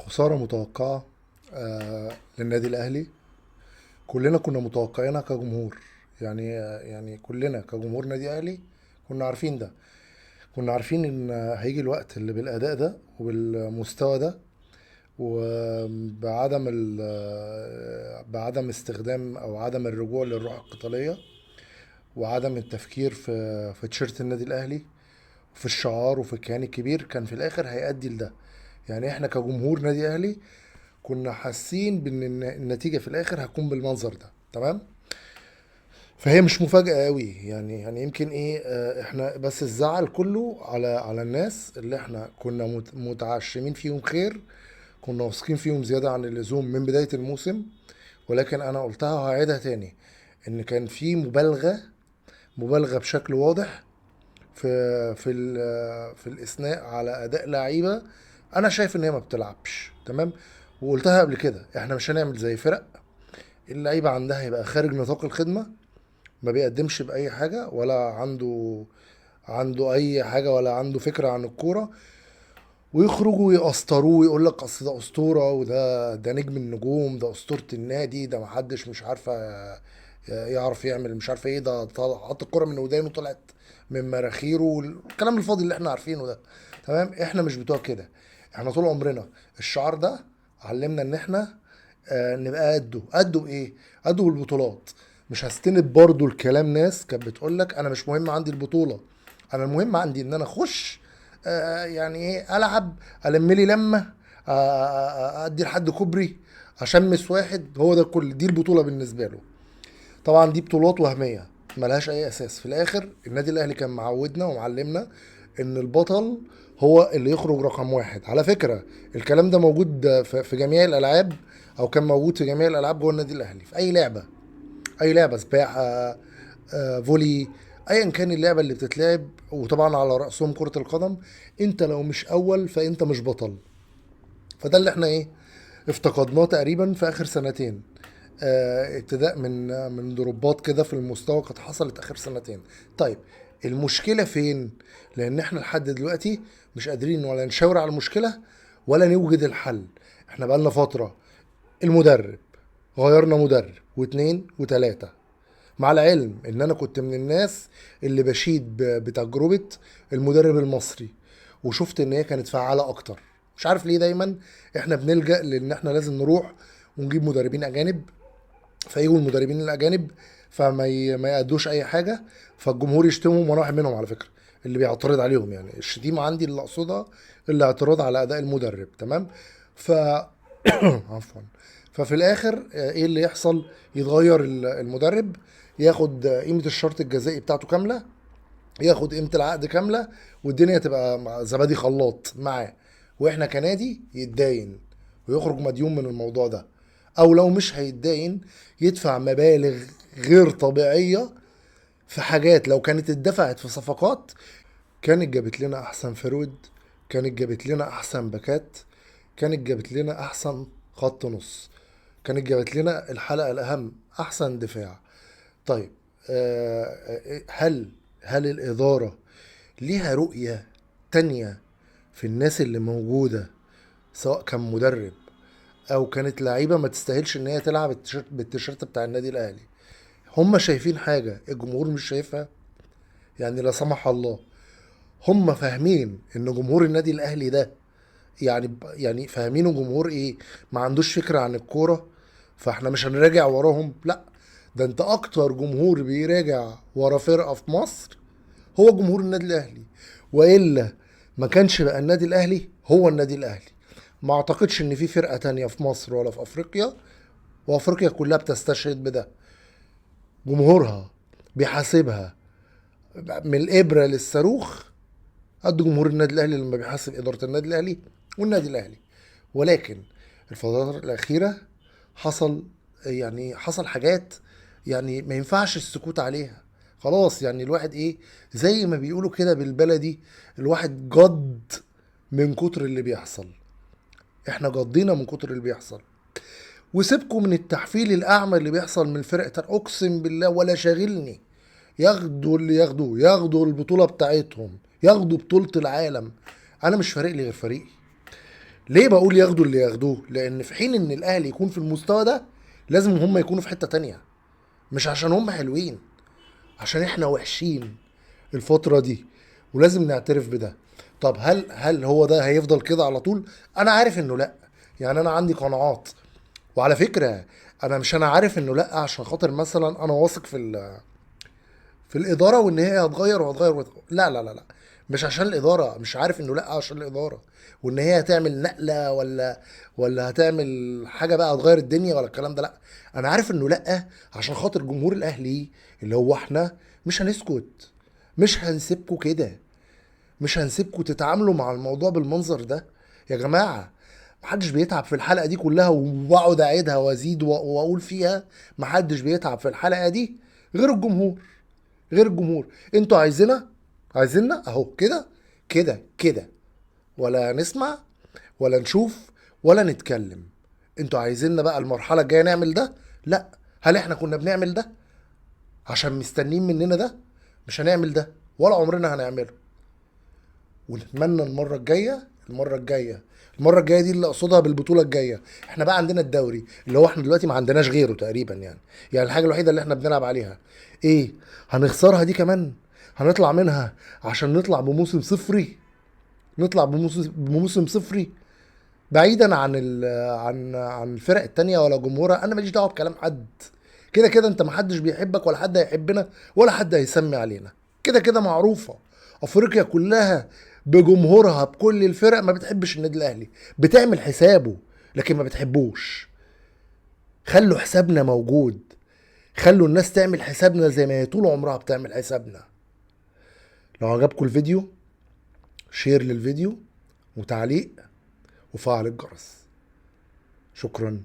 خسارة متوقعة للنادي الأهلي. كلنا كنا متوقعينها كجمهور، يعني كلنا كجمهور نادي أهلي كنا عارفين ده، كنا عارفين إن هيجي الوقت اللي بالأداء ده وبالمستوى ده وبعدم بعدم استخدام أو عدم الرجوع للروح القتالية وعدم التفكير في تيشيرت النادي الأهلي وفي الشعار وفي الكيان الكبير، كان في الآخر هيؤدي لده. يعني احنا كجمهور نادي أهلي كنا حاسين بان النتيجة في الاخر هتكون بالمنظر ده، تمام؟ فهي مش مفاجاة قوي، يعني يمكن ايه، احنا بس الزعل كله على الناس اللي احنا كنا متعشمين فيهم خير، كنا واثقين فيهم زيادة عن اللزوم من بداية الموسم. ولكن انا قلتها وهعيدها تاني، ان كان في مبالغه بشكل واضح في الاثناء على اداء لعيبة انا شايف ان هي ما بتلعبش، تمام؟ وقلتها قبل كده، احنا مش هنعمل زي فرق اللعيبة عندها يبقى خارج نطاق الخدمة، ما بيقدمش باي حاجة ولا عنده اي حاجة ولا عنده فكرة عن الكورة، ويخرجوا يقسطروه ويقول لك اصل ده اسطورة وده نجم النجوم، ده اسطورة النادي، ده محدش مش عارفه يعرف يعمل مش عارفه ايه، ده حط الكورة من ودانه طلعت من مراخيره، الكلام الفاضي اللي احنا عارفينه ده، تمام؟ احنا مش بتوع كده، احنا طول عمرنا الشعار ده علمنا ان احنا نبقى قده بايه؟ قده بالبطولات. مش هستند برضو الكلام ناس كانت بتقول لك انا مش مهم عندي البطولة، انا المهم عندي ان انا اخش، يعني ايه، العب، الم لي لمه، ادي لحد كوبري، اشمس واحد، هو ده كل دي البطولة بالنسبة له. طبعا دي بطولات وهمية ملهاش اي اساس. في الاخر النادي الاهلي كان معودنا ومعلمنا ان البطل هو اللي يخرج رقم واحد. على فكرة الكلام ده موجود في جميع الالعاب، او كان موجود في جميع الالعاب جوه النادي الاهلي، في اي لعبه، اي لعبه، سباحة، volley، ايا كان اللعبة اللي بتتلعب، وطبعا على راسهم كره القدم. انت لو مش اول فانت مش بطل. فده اللي احنا ايه افتقدناه تقريبا في اخر سنتين، ابتداء من دروبات كده في المستوى قد حصلت اخر سنتين. طيب المشكلة فين؟ لان احنا لحد دلوقتي مش قادرين ولا نشاور على المشكلة ولا نوجد الحل. احنا بقالنا فترة المدرب غيرنا مدرب واثنين وثلاثة، مع العلم ان انا كنت من الناس اللي بشيد بتجربه المدرب المصري، وشفت ان هي كانت فعاله اكتر. مش عارف ليه دايما احنا بنلجأ لان احنا لازم نروح ونجيب مدربين اجانب، فيجوا المدربين الاجانب فما ما يأدوش اي حاجة، فالجمهور يشتمهم، وانا واحد منهم على فكرة اللي بيعترض عليهم. يعني الشتيمة عندي اللي اقصدها الاعتراض على اداء المدرب، تمام؟ عفوا. ففي الاخر ايه اللي يحصل؟ يتغير المدرب، ياخد قيمة الشرط الجزائي بتاعته كاملة، ياخد قيمة العقد كاملة، والدنيا تبقى مع زبادي خلاط معاه، واحنا كنادي يتداين ويخرج مديون من الموضوع ده، او لو مش هيتداين يدفع مبالغ غير طبيعية في حاجات لو كانت اتدفعت في صفقات كانت جابت لنا احسن forward، كانت جابت لنا احسن باكات، كانت جابت لنا احسن خط نص، كانت جابت لنا الحلقة الاهم احسن دفاع. طيب هل الإدارة ليها رؤية تانية في الناس اللي موجودة، سواء كان مدرب أو كانت لعيبة ما تستاهلش إن هي تلعب بالتيشيرت بتاع النادي الأهلي؟ هم شايفين حاجة الجمهور مش شايفها؟ يعني لا سمح الله هم فاهمين إن جمهور النادي الأهلي ده يعني فاهمينه جمهور إيه، ما عندوش فكرة عن الكورة، فإحنا مش هنراجع وراهم. لا، ده انت اكتر جمهور بيراجع ورا فرقة في مصر هو جمهور النادي الاهلي، والا ما كانش بقى النادي الاهلي هو النادي الاهلي. ما اعتقدش ان في فرقة تانية في مصر ولا في افريقيا، وافريقيا كلها بتستشهد بده، جمهورها بيحاسبها من الابرة للصاروخ قد جمهور النادي الاهلي لما بيحاسب ادارة النادي الاهلي والنادي الاهلي. ولكن الفترات الاخيرة حصل حاجات ما ينفعش السكوت عليها خلاص. الواحد ايه، زي ما بيقولوا كده بالبلدي، الواحد جد من كتر اللي بيحصل. احنا جضينا من كتر اللي بيحصل. وسيبكم من التحفيل الاعمى اللي بيحصل من الفرق، اقسم بالله ولا شاغلني، ياخدوا اللي ياخدوه، ياخدوا البطولة بتاعتهم، ياخدوا بطولة العالم، انا مش فارق لي غير فريقي. ليه بقول ياخدوا اللي ياخدوه؟ لان في حين ان الاهلي يكون في المستوى ده لازم هم يكونوا في حتة تانية، مش عشان هم حلوين، عشان احنا وحشين الفترة دي ولازم نعترف بده. طب هل هو ده هيفضل كده على طول؟ انا عارف انه لا، يعني انا عندي قناعات، وعلى فكرة انا مش انا عارف انه لا عشان خاطر مثلا انا واثق في الادارة وان هي هتغير وهتغير وهتغير. لا لا لا لا، مش عشان الادارة، مش عارف انه لا عشان الادارة وان هي هتعمل نقله ولا هتعمل حاجة بقى هتغير الدنيا ولا الكلام ده، لا انا عارف انه لا عشان خاطر جمهور الاهلي اللي هو احنا مش هنسكت، مش هنسيبكوا كده، مش هنسيبكوا تتعاملوا مع الموضوع بالمنظر ده. يا جماعة محدش بيتعب في الحلقة دي كلها، وبقعد اعيدها وازيد واقول فيها، محدش بيتعب في الحلقة دي غير الجمهور، غير الجمهور. انتوا عايزيننا اهو كده كده كده، ولا نسمع ولا نشوف ولا نتكلم. انتوا عايزيننا بقى المرحلة الجاية نعمل ده؟ لا. هل احنا كنا بنعمل ده عشان مستنيين مننا ده؟ مش هنعمل ده ولا عمرنا هنعمله. ونتمنى المرة الجاية، المرة الجاية، المرة الجاية دي اللي اقصدها بالبطولة الجاية. احنا بقى عندنا الدوري اللي هو احنا دلوقتي ما عندناش غيره تقريبا، يعني الحاجة الوحيدة اللي احنا بنلعب عليها ايه؟ هنخسرها دي كمان، هنطلع منها عشان نطلع بموسم صفري، نطلع بموسم صفري بعيدا عن عن الفرق التانية ولا جمهورها. انا ماليش دعوة بكلام حد، كده كده انت ما حدش بيحبك ولا حد هيحبنا ولا حد هيسمي علينا، كده كده معروفة افريقيا كلها بجمهورها بكل الفرق ما بتحبش النادي الاهلي، بتعمل حسابه لكن ما بتحبوش. خلوا حسابنا موجود، خلوا الناس تعمل حسابنا زي ما هي طول عمرها بتعمل حسابنا. لو عجبكم الفيديو share للفيديو وتعليق وفعل الجرس. شكرا.